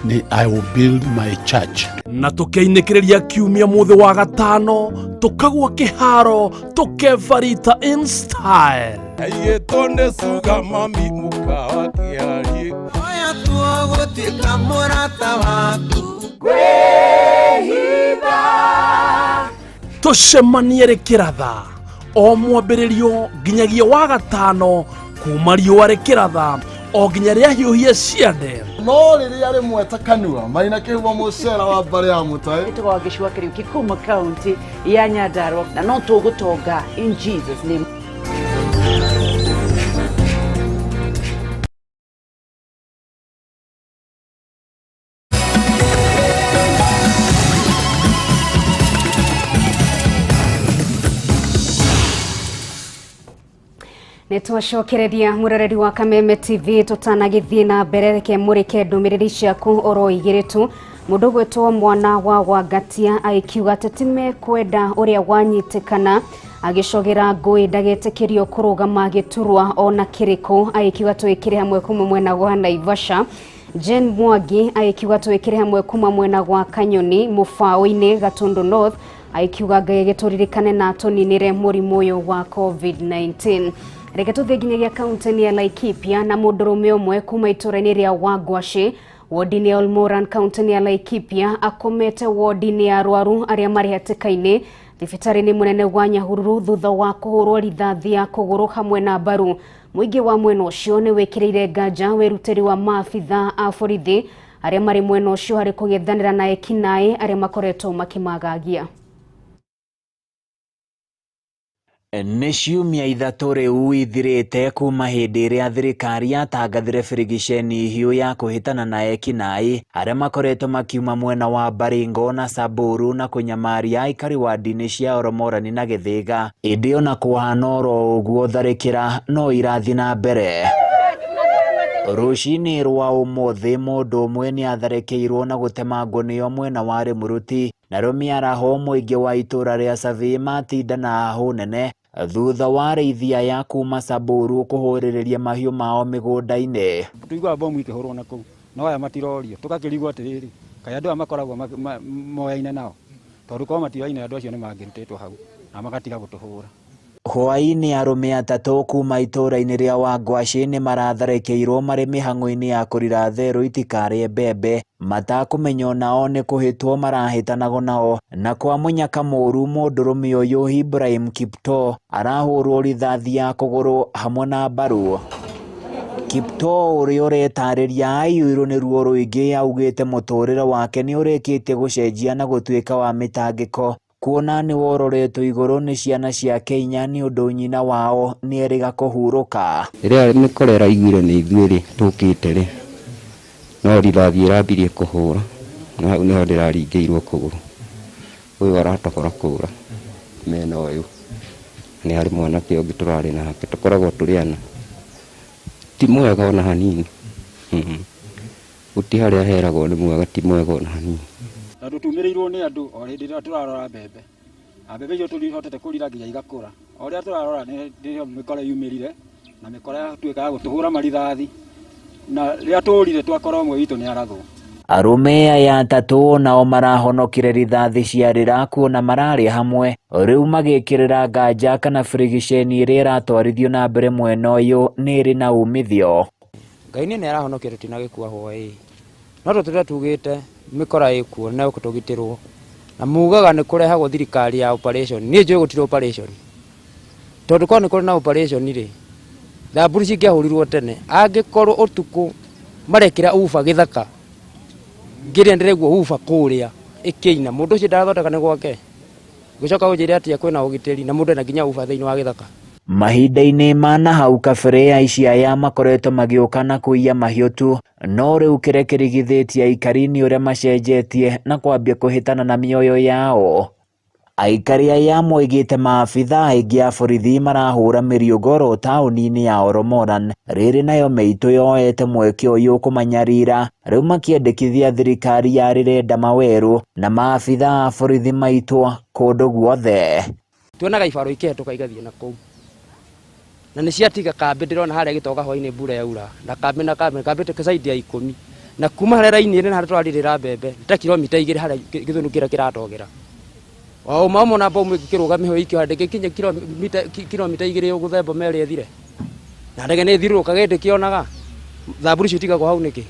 nĩ I will build my church. Na tũkeinĩkĩrĩria kiumia mũthĩ wa gatano tũkagwa kĩharo tũkebarita in style. Aiyĩtwo nĩ cuga mami mũkawa kĩarie. Oya tuo gũtuĩka mũrata waku. Kwĩhitha. Tũcemanie rĩkĩratha o mwambĩrĩrio nginyagia wa gatano kuma riũa rĩkĩratha o nginya rĩahiũhie ciande. No rĩrĩa rĩmwe ta kanua maina kĩhumo mũcera wa mbarĩ ya mũtaĩ. Ĩtagwo Gĩcũa Kĩriũki kuma kaunti ya Nyandarua na no tũgũtonga in Jesus name. Nĩtwacokereria mũroreri wa Kameme TV tũtanagĩthiĩ na mbere reke mũrĩke ndũmĩrĩri ciaku oro igĩrĩ tu. Mũndũ gwĩtwo mwana wa Wangatia agĩkiuga atĩ ti mekwenda ũrĩa wanyitĩkana agĩcogera ngũĩ ndagetĩkĩrio kũrũgama gĩturwa ona kĩrĩkũ agĩkiuga twĩkĩre hamwe kuma mwena wa Naivasha. Jane Mwangi agĩkiuga twĩkĩre hamwe kuma mwena wa Kanyoni Mũbaũ-inĩ Gatundu North agĩkiuga Ngai agĩtũririkane na atũninĩre mũrimũ ũyũ wa COVID-19. Reke tũthiĩ nginyagia kaunti-inĩ ya Laikipia na mũndũrũme ũmwe kuma itũũra-inĩ rĩa Wangwacĩ wodi-inĩ ya Olmoran kaunti-inĩ ya Laikipia akomete wodi-inĩ ya arwaru arĩa marĩ hatĩka-inĩ thibitarĩ-inĩ mũnene wa Nyahururu thutha wa kũhũrwo rithathi ya kũgũrũ hamwe na mbaru. Mũingĩ wa mwena ũcio nĩ wĩkĩrĩire nganja wĩrutĩri wa maabitha a borithi arĩa marĩ mwena ũcio harĩ kũng'ethanĩra na ekinaĩ arĩa makoretwo makĩmagagia. Nĩ ciumia ithatũ rĩu ithirĩte kuma hĩndĩ ĩrĩa thirikari yatangathire birigiceni hiũ ya kũhĩtana na ekinaĩ arĩa makoretwo makiuma mwena wa Baringo na Samburu na kũnyamaria aikari wadi-inĩ cia Oromorani na Gĩthĩga. Ĩndĩ ona kũhana oro ũguo tharĩkĩra no irathiĩ na mbere. Rũcinĩ rwa ũmũthĩ mũndũ ũmwe nĩ atharĩkĩirwo na gũtemangwo nĩo mwena wa Rĩmũruti narĩo mĩaraho mũingĩ wa itũũra rĩa Savĩ matinda na hahũ nene thutha wa arĩithi aya kuma Samburu kũhũrĩrĩria mahiũ mao mĩgũnda-inĩ. Tũiguaga bomu ikĩhũrwo na kũu no aya matirorio tũgakĩrigwo atĩrĩrĩ kaĩ andũ aya makoragwo moyaine nao tondũ korwo matioyaine andũ acio nĩ mangĩrutĩtwo hau na magatiga gũtũhũra. Hwaĩ-inĩ arũme atatũ kuma itũũra-inĩ rĩa Wangwacĩ nĩ maratharĩkĩirwo marĩ mĩhang'o-inĩ ya kũrira therũ itikarĩe mbembe matakũmenya nao nĩ kũhĩtwo marahĩtanago nao na kwa mũnyaka mũũru mũndũrũme ũyũ Ibrahim Kiptoo arahũrwo rithathi ya kũgũrũ hamwe na mbaru. Kiptoo ũrĩa ũretarĩria aiyũirwo nĩ ruo rũingĩ augĩte mũtũrĩre wake nĩ ũrĩkĩtie gũcenjia na gũtuĩka wa mĩtangĩko kuona nĩ wororetwo igũrũ nĩ ciana ciake inya nĩ ũndũ nyina wao nĩerĩga kũhurũka. Rĩrĩa mĩkora ĩraiguire nĩ ithuĩ rĩ tũkĩte rĩ, no rithathi ĩrambirie kũhũra na hau nĩho ndĩraringĩirwo kũgũrũ. Ũyũ aratobora kũra mena ũyũ, nĩ harĩ mwanake ũngĩ tũrarĩ nake, tũkoragwo tũrĩ ana. Ti mwega ona hanini, gũti harĩa heragwo nĩ mwega, ti mwega ona hanini. Tondũ tumĩrĩirwo nĩ andũ o hĩndĩ ĩrĩa tũrarora mbembe, na mbembe icio tũtihotete kũrira nginya igakũra. O ũrĩa tũrarora nĩrĩo mĩkora yumĩrire, na mĩkora yatuĩka ya gũtũhũra marithathi, na rĩrĩa tũrire twakora ũmwe witũ nĩ arathwo. Arũme aya atatũ nao marahonokire rithathi ciarĩra kuona mararĩ hamwe, rĩu magĩkĩrĩra nganja kana birigiceni ĩrĩa ĩratwarithio na mbere mwena ũyũ nĩ ĩrĩ na umithio. Ngai nĩ arahonokia tũtinagĩkua hwaĩ, no tũtũre tugĩte mĩkora ĩkuo na tũgitĩrwo, na mugaga nĩ kũrehagwo thirikari ya operation. Niĩ njũĩ gũtirĩ operation, tondũ korwo nĩ kũrĩ na operation rĩ, thamburu cingĩahũrirwo tene. Angĩkorwo ũtukũ marekĩra uba gĩthaka, ngĩrĩa ndĩraigua uba kũrĩa ĩkĩina, mũndũ ũcio ndarathondeka nĩ gwake, gũcoka ũnjĩre atĩa kwĩna ũgitĩri na mũndũ ena nginya uba thĩinĩ wa gĩthaka. Mahinda-inĩ ma nahau kabere aici aya makoretwo magĩũka na kũiya mahiũ tu, no rĩu kĩrĩa kĩrigithĩtie aikari nĩ ũrĩa macenjetie na kwambia kũhĩtana na mĩoyo yao. Aikari aya moigĩte maabitha aingĩ a borithi marahũra mĩriũngoro taũni-inĩ ya Oromoran, rĩrĩ nayo mĩitũ yoete mweke ũyũ kũmanyarira, rĩu makĩendekithia thirikari yarĩre ndama werũ na maabitha a borithi maitwo kũndũ guothe. Tuonaga ibaro ikĩhetũka igathiĩ na kũu, na nĩ ciatiga kambĩ. Ndĩrona harĩa gĩtoga hwainĩ mbura yaura, na kambĩ na kambĩ kambĩ ta zaidi ya 10, na kuma harĩa raini ĩrĩ na harĩa tũrarirĩra mbembe nĩ ta kilomita 2 harĩa gĩthũnũ kĩrĩa kĩratogera. O ũma ũmwe na bomu ĩngĩkĩrũgamio hau ĩikio handũ ĩngĩkinya kilomita 2 ũgũthemba merĩ ĩthire, na ndege nĩ ĩthiũrũrũkaga ĩndĩkĩonaga thamburu icio itigagwo hau nĩkĩ?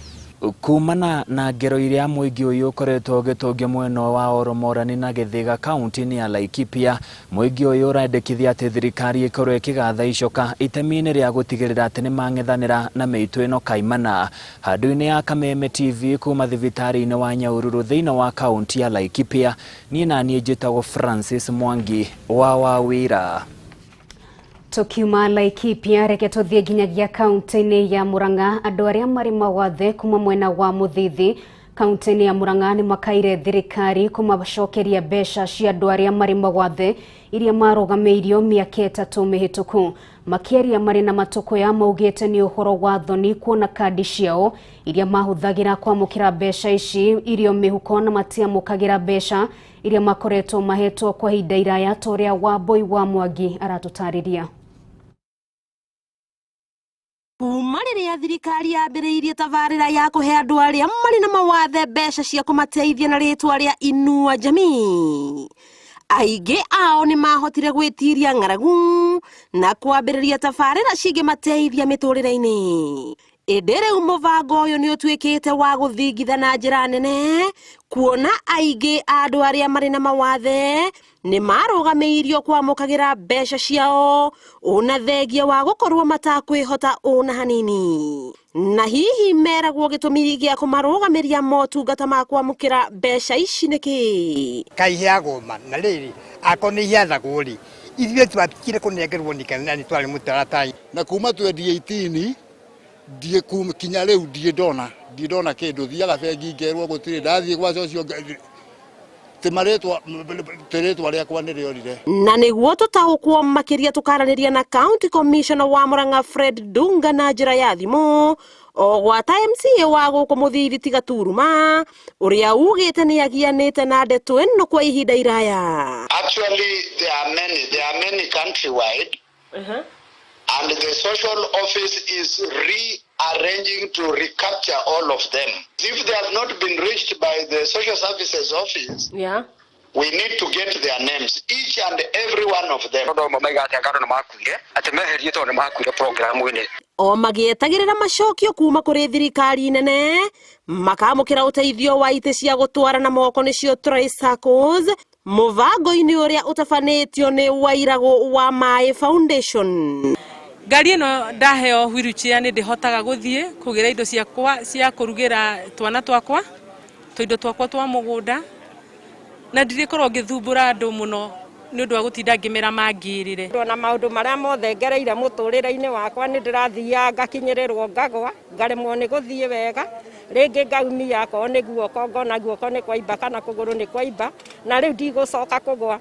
Kumana na ngero iria mũingĩ ũyũ ũkoretwo ũgĩtũngio mwena wa Oromorani na Gĩthĩga kaunti-inĩ ya Laikipia, mũingĩ ũyũ ũrendekithia atĩ thirikari ĩkorwo ĩkĩgatha icoka itemi-inĩ rĩa gũtigĩrĩra atĩ nĩmang'ethanĩra na mĩitũ ĩno kaimana. Handũ-inĩ ya Kameme TV kuma thibitarĩ-inĩ wa Nyahururu thĩinĩ wa kaunti ya Laikipia, niĩ na niĩ njĩtagwo Francis Mwangi wa Wawira. Tukiuma Laikipia reke tuthiĩ nginyagia kaunti-inĩ ya Murang'a. Andũ arĩa marĩ mawathe kuma mwena wa Mũthithi kaunti-inĩ ya Murang'a nĩ makaire thirikari kũmacokeria mbeca cia andũ arĩa marĩ mawathe iria marũgamĩirio mĩaka 3 mĩhĩtũku. Makĩaria marĩ na matũkũya maugĩte nĩ ũhoro wa thoni kuona kandi ciao iria mahũthagĩra kwamũkĩra mbeca ici irio mĩhuko na matiamũkagĩra mbeca iria makoretwo mahetwo kwa ihinda iraya ta ũrĩa Wambui wa Mwangi aratũtarĩria. Kuma rĩrĩa thirikari yambĩrĩirie tabarĩra ya kũhe andũ arĩa marĩ na mawathe mbeca cia kũmateithia na rĩtwa rĩa Inua Jamii, aingĩ ao nĩ mahotire gwĩtiria ng'aragu na kwambĩrĩria tabarĩra cingĩmateithia mĩtũrĩre-inĩ. Ĩndĩ rĩu mũbango ũyũ nĩ ũtuĩkĩte wa gũthingitha na njĩra nene, kuona aingĩ a andũ arĩa marĩ na mawathe nĩ marũgamĩirio kwamũkagĩra mbeca ciao ona thengia wa gũkorwo matakwĩhota ona hanini, na hihi meragwo gĩtũmi gĩa kũmarũgamĩria motungata ma kwamũkĩra mbeca ici nĩkĩ? Kaiheagwo ma na rĩrĩ akorwo nĩ iheanagwo rĩ, ithuĩ twatigire kũnengerwo nĩ na nĩ twarĩ mũtaratara. Na kuma 2018 ndiĩ kinya rĩu ndiĩ ndona kĩndũ, thiaga bengi ngerwo gũtirĩ, ndathiĩ gwa cocio rĩtwa rĩakwa nĩrĩorire. Na nĩguo tũtaũkwo makĩria tũkaranĩria na County Commissioner wa Murang'a Fred Dunga na njĩra ya thimũ, o gwata MCA wa gũkũ Mũthithi tiga Turuma ũrĩa ugĩte nĩ agianĩte na ndeto ĩno kwa ihinda iraya. Actually there are many countrywide. And the social office is rearranging to recapture all of them. If they have not been reached by the social services office, yeah, we need to get their names, each and every one of them. O magĩetagĩrĩra macokio kuma kũrĩ thirikari nene, makamũkĩra ũteithio wa itĩ cia gũtwara na moko nĩcio tricycles, mũbango-inĩ ũrĩa ũtabanĩtio nĩ Wairagũ wa Maĩ Foundation. Ngari ĩno ndaheo wheelchair nĩ ndĩhotaga gũthiĩ kũgĩra indo ciakwa cia kũrugĩra twana twakwa, tũindo twakwa twa mũgũnda, na ndirĩkorwo ngĩthumbũra andũ mũno nĩ ũndũ wa gũtinda ngĩmera mangĩrĩre. Ona maũndũ marĩa mothe ngereire mũtũrĩre-inĩ wakwa nĩ ndĩrathiaga ngakinyĩrĩrwo ngagwa, ngaremwo nĩ gũthiĩ wega, rĩngĩ ngaumia akorwo nĩ guoko ngona guoko nĩ kwaimba kana kũgũrũ nĩ kwaimba, na rĩu ndigũcoka kũgwa.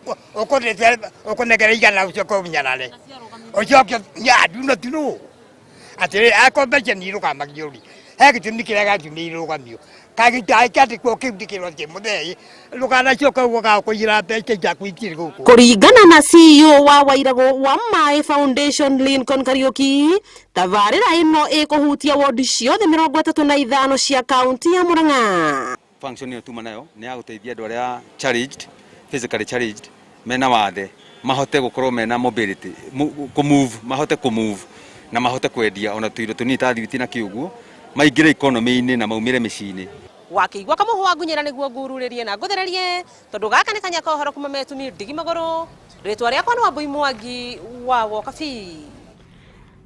Ũkũnengera igana ũcoke ũnyarare ũcoke nduno tinũ atĩrĩ akorwo mbeca nĩ irũgamagio rĩ, he gĩtũmi kĩrĩa gĩatũmire irũgamio kagĩtandĩkwo kĩu ndĩkĩrwo atĩ mũthee ndũkanacoke ũguo gakũiyĩra mbeca ciaku itirĩ gũkũ. Kũringana na CEO wa Wairagũ wa Maĩ Foundation Lincoln Kariuki, tabarĩra ĩno ĩkũhutia wodi ciothe 35 cia kaunti ya Murang'a. Function ĩyo tuma nayo nĩ ya gũteithia andũ arĩa challenged, physically challenged, mena wathe mahote gũkorwo mena mobility, kũ-move, mahote kũ-move na mahote kwendia ona tũindo tũnini ta thwiti na kĩũguo, maingĩre economy-inĩ na maumĩre mĩciĩ-inĩ. Wakĩigua kamũhũ wa ngunyĩra nĩguo ngururĩrie na ngũthererie, tondũ gaka nĩ kanya ka ũhoro kuma metumi ndigi magũrũ. Rĩtwa rĩakwa nĩ Wambui Mwangi wa Wokabi.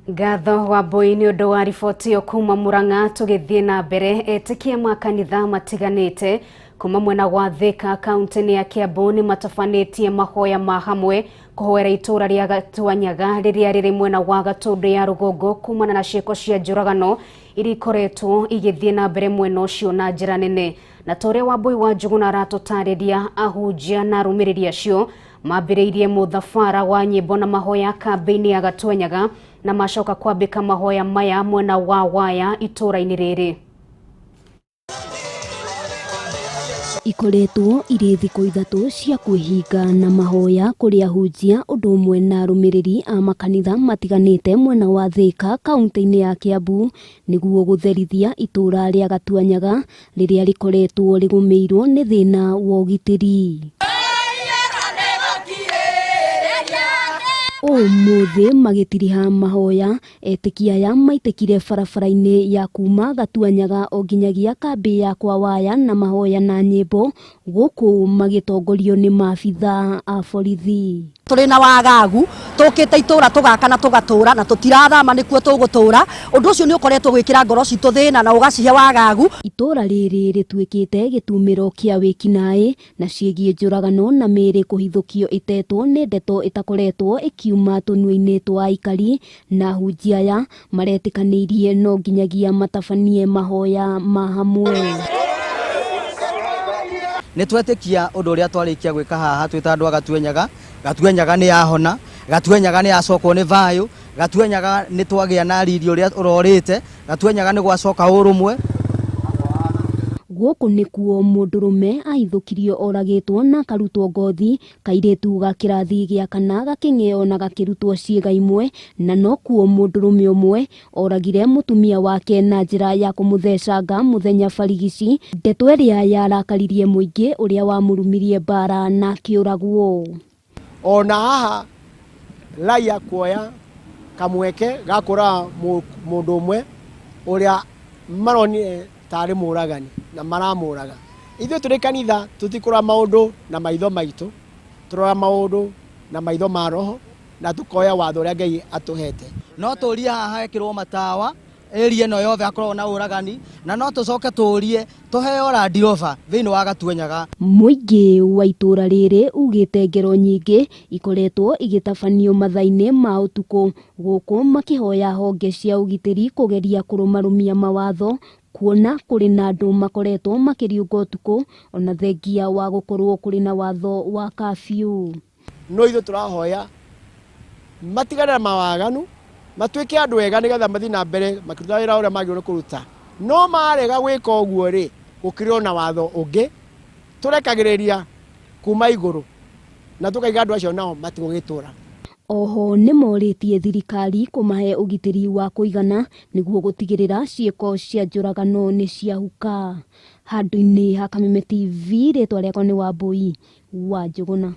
Ngatho Wambui nĩ ũndũ wa riboti ĩyo kuma Murang'a. Tũgĩthiĩ na mbere, etĩkia makanitha matiganĩte kuma mwena wa Thika kaunti-inĩ ya Kiambu nĩ matabanĩtie mahoya ma hamwe kũhoera itũũra rĩa Gatuanyaga rĩrĩa rĩrĩ mwena wa Gatũndũ ya rũgongo kumana na ciĩko cia njũragano iria ikoretwo igĩthiĩ na mbere mwena ũcio na njĩra nene. Na ta ũrĩa Wambui wa Njũgũna aratũtarĩria, ahunjia na arũmĩrĩri acio mambĩrĩirie mũthabara wa nyĩmbo na mahoya kambĩ-inĩ ya Gatuanyaga na macoka kwambĩka mahoya maya mwena wa Waya itũũra-inĩ rĩrĩ. Ikoretwo irĩ thikũ ithatũ cia kwĩhinga na mahoya kũrĩ ahunjia ũndũ ũmwe na arũmĩrĩri a makanitha matiganĩte mwena wa Thika kaunti-inĩ ya Kiambu nĩguo gũtherithia itũũra rĩa Gatuanyaga rĩrĩa rĩkoretwo rĩgũmĩirwo nĩ thĩna wa ũgitĩri. Ũmũthĩ magĩtiriha mahoya, etĩkia aya maitĩkire barabara-inĩ ya kuma Gatuanyaga o nginyagia kambĩ ya kwa Waya na mahoya na nyĩmbo, gũkũ magĩtongorio nĩ maabitha a borithi. Tũrĩ na wagagu, tũkĩte itũra tũgaka na tũgatũra na tũtirathama nĩkuo tũgũtũra. Ũndũ ũcio nĩ ũkoretwo gwĩkĩra ngoro citũ thĩna na ũgacihe wagagu. Itũra rĩrĩ rĩtuĩkĩte gĩtumĩro kĩa wĩkinaĩ na ciĩgiĩ njũragano na mĩĩrĩ kũhithũkio ĩtetwo nĩ ndeto ĩtakoretwo ĩkiuma tũnua-inĩ twa aikari, na ahunjia aya maretĩkanĩirie no nginyagia matabanie mahoya ma hamwe. Nĩ twetĩkia ũndũ ũrĩa twarĩkia gwĩka haha twĩ ta andũ a Gatuanyaga. Gatuanyaga nĩ yahona, Gatuanyaga nĩ yacokwo nĩ thayũ, Gatuanyaga nĩ twagĩa na riri ũrĩa ũrorĩte, Gatuanyaga nĩ gwacoka ũrũmwe. Gũkũ nĩkuo mũndũrũme ahithũkirio oragĩtwo na akarutwo ngothi, kairĩtu ga kĩrathi gĩa kana gakĩng'eo na gakĩrutwo ciĩga imwe, na nokuo mũndũrũme ũmwe oragire mũtumia wake na njĩra ya kũmũthecanga mũthenya barigici, ndeto ĩrĩa yarakaririe mũingĩ ũrĩa wamũrumirie mbara na akĩũragwo. Ona haha raia kuoya kamweke ga kũraga mũndũ ũmwe ũrĩa maronire tarĩ mũragani na maramũraga. Ithuĩ tũrĩ kanitha tũtikũra maũndũ na maitho maitũ, tũrora maũndũ na maitho ma roho na tũkoya watho ũrĩa Ngai atũhete. No tũrie haha hekĩrwo matawa area ĩno yothe hakoragwo na ũragani, na no tũcoke tũrie tũheo Land Rover thĩinĩ wa Gatuanyaga. Mũingĩ wa itũũra rĩrĩ ugĩte ngero nyingĩ ikoretwo igĩtabanio mathaa-inĩ ma ũtukũ, gũkũ makĩhoya honge cia ũgitĩri kũgeria kũrũmarũmia mawatho, kuona kũrĩ na andũ makoretwo makĩriũnga ũtukũ ona thengia wa gũkorwo kũrĩ na watho wa kabiũ. No ithuĩ tũrahoya matigane na mawaganu, matuĩke andũ ega nĩgetha mathiĩ na mbere makĩruta wĩra ũrĩa magĩrĩirwo nĩ kũruta. No marega gwĩka ũguo rĩ, gũkĩrĩ ona watho ũngĩ tũrekagĩrĩria kuma igũrũ na tũkaiga andũ acio nao matigũgĩtũra. Oho nĩ morĩtie thirikari kũmahe ũgitĩri wa kũigana nĩguo gũtigĩrĩra ciĩko cia njũragano nĩ ciahuka. Handũ-inĩ ha Kameme TV, rĩtwa rĩakwa nĩ Wambui wa Njũgũna.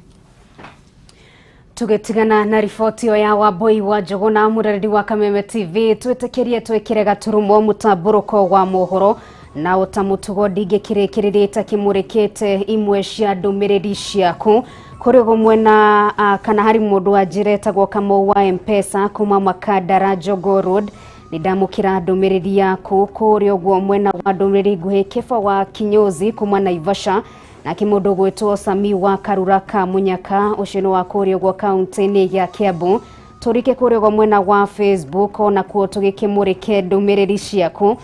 Tũgĩtigana na riboti ĩyo ya Wambui wa Njũgũna, mũrereri wa Kameme TV, twĩtĩkĩrie twĩkĩre gaturumo mũtambũrũko wa mohoro Na ota mũtugo ndingĩkĩrĩkĩrĩrĩte kĩmũrĩkĩte imwe cia ndũmĩrĩri ciaku kũrĩ ũguo mwena kana harĩ mũndũ wa njĩra etagwo Kamau wa Mpesa kuma Makandara Jogoo Road. Nĩndamũkĩra ndũmĩrĩri yaku kũrĩa ũguo mwena wa ndũmĩrĩri nguhĩ Kĩba wa Kinyozi kuma Naivasha. Nake mũndũ ũgwĩtwo Sami wa Karuraka Munyaka ũcio nĩ wa kũrĩa ũguo kaunti-inĩ ya Kiambu. Tũrike kũrĩa ũguo mwena wa Facebook onakuo tũgĩkĩmũrĩke ndũmĩrĩri ciaku.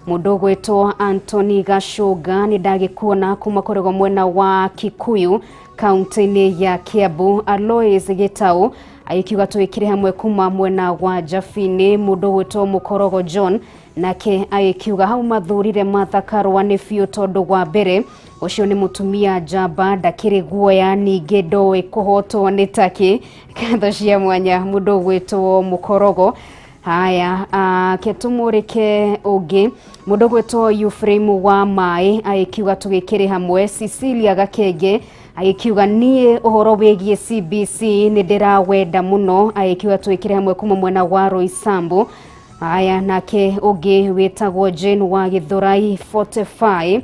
Mũndũ ũgwĩtwo Anthony Gacũga nĩ ndagĩkuona kuma kũrĩa ũguo mwena wa Kikuyu kaunti-inĩ ya Kiambu. Alois Gĩtaũ agĩkiuga twĩkĩre hamwe kuma mwena wa Jabini. Mũndũ ũgwĩtwo Mũkorogo John nake agĩkiuga hau mathurire Martha Karũa nĩ biũ tondũ wa mbere ũcio nĩ mũtumia njamba ndakĩrĩ guoya ningĩ ndoĩ kũhotwo nĩ takĩ. Ngatho cia mwanya mũndũ ũgwĩtwo Mũkorogo. Haya, ketũmũrĩke ũngĩ mũndũ ũgwĩtwo Ephraim wa Maĩ agĩkiuga tũgĩkĩrĩ hamwe. Cecilia Gakenge agĩkiuga niĩ ũhoro wĩgiĩ CBC nĩ ndĩrawenda mũno, agĩkiuga twĩkĩre hamwe kuma mwena wa Roysambu. Haya, nake ũngĩ wĩtagwo Jane wa Gĩthũrai 45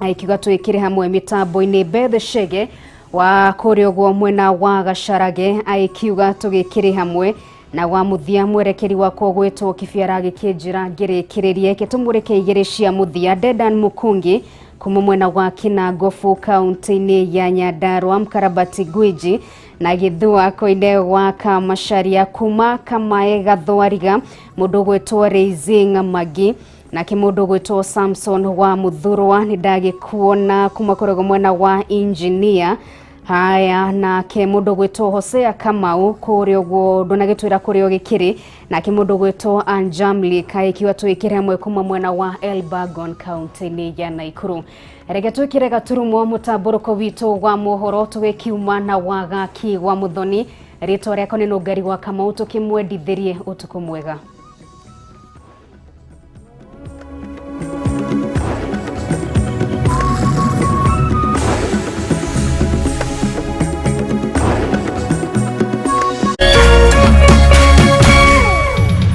agĩkiuga twĩkĩre hamwe mĩtambo-inĩ. Beth Shege wa kũrĩa ũguo mwena wa Gacarage agĩkiuga tũgĩkĩrĩ hamwe. Na wa mũthia mwerekeri wakwa ũgwĩtwo Kĩbiara agĩkĩnjĩra ngĩrĩkĩrĩrie kĩtũmũrĩke igĩrĩ cia mũthia. Dedan Mukungi kuma mwena wa Kinangofu kaunti-inĩ ya Nyandarua, Mkarabati Gwiji na Gĩthua Koine wa Kamacharia kuma Kamae Gathwariga, mũndũ ũgwĩtwo Reizing Magi. Nake mũndũ ũgwĩtwo Samson wa Muthurwa nĩ ndagĩkuona kuma kũrĩa mwena wa Engineer. Haya, nake mũndũ ũgwĩtwo Hosea Kamau kũrĩa ũguo ndũnagĩtwĩra kũrĩa ũgĩkĩrĩ. Nake mũndũ ũgwĩtwo Anjamli kaĩkiwa twĩkĩre hamwe kuma mwena wa Elbagon kaunti-inĩ ya Nakuru. Reke twĩkĩre gaturumo mũtambũrũko witũ wa mohoro tũgĩkiuma na wagaki wa Muthoni. Rĩtwa rĩakwa nĩ Nũngari wa Kamau, tũkĩmwendithĩrie ũtukũ mwega.